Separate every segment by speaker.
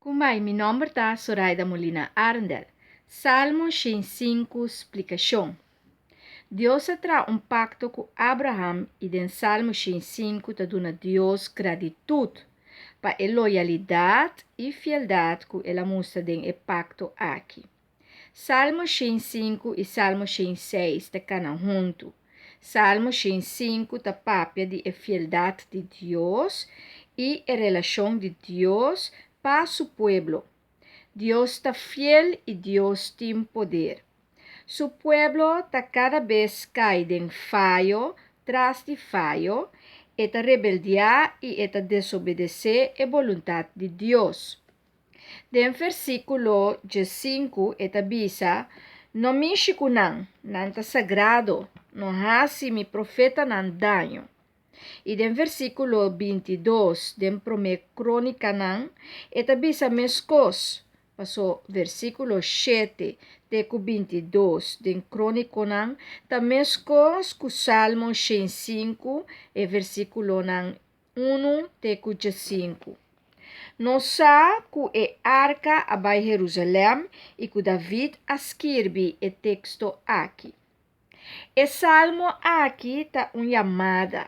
Speaker 1: Kumbai, mi nòmber ta Soraida Molina Arendel. Salmo 105 splikashon. Dios a traha un pakto ku Abraham i den Salmo 105 ta duna Dios gratitut pa e loyalidat i fieldat ku el a mustra den e pakto aki. Salmo 105 i Salmo 106 ta kana huntu. Salmo 105 ta papia di e fieldat di Dios i e relashon di Dios pa su pueblo. Dios ta fiel i Dios tin poder. Su pueblo ta kada bes kai den fayo tras di fayo, e ta rebeldiá i e ta desobedesé e boluntat di Dios. Den versíkulo 5 e ta bisa: "No mishi ku nan, nan ta sagrado, no hasi mi profetanan daño." I den versíkulo 22, den Promé Krónikanan, e ta bisa meskos. Pasó versíkulo 7 te ku 22 den Krónikonan ta meskos ku Salmo 105 e versíkulonan 1 te ku 5. Nos sa ku e arka a bai Herusalèm i ku David a skirbi e teksto aki. E salmo aki ta un yamada.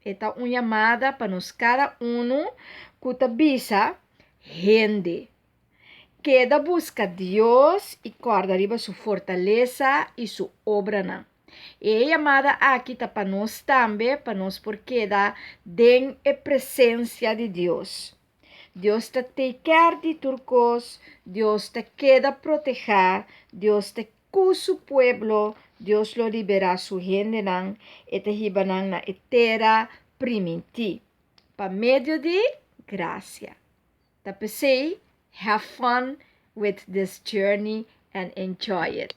Speaker 1: E ta un yamada pa nos kada unu ku ta bisa hende: Keda buska Dios i kòrda riba su fortalesa i su obranan. E yamada aki ta pa nos tambe, pa nos por keda den e presensia di Dios. Dios ta take care di tur kos, Dios ta keda protehá, Dios ta ku su pueblo, Dios lo liberá su hendenan, e ta hiba nan na e tera primintí. Pa medio di grasia. Ta p'esei, have fun with this journey and enjoy it.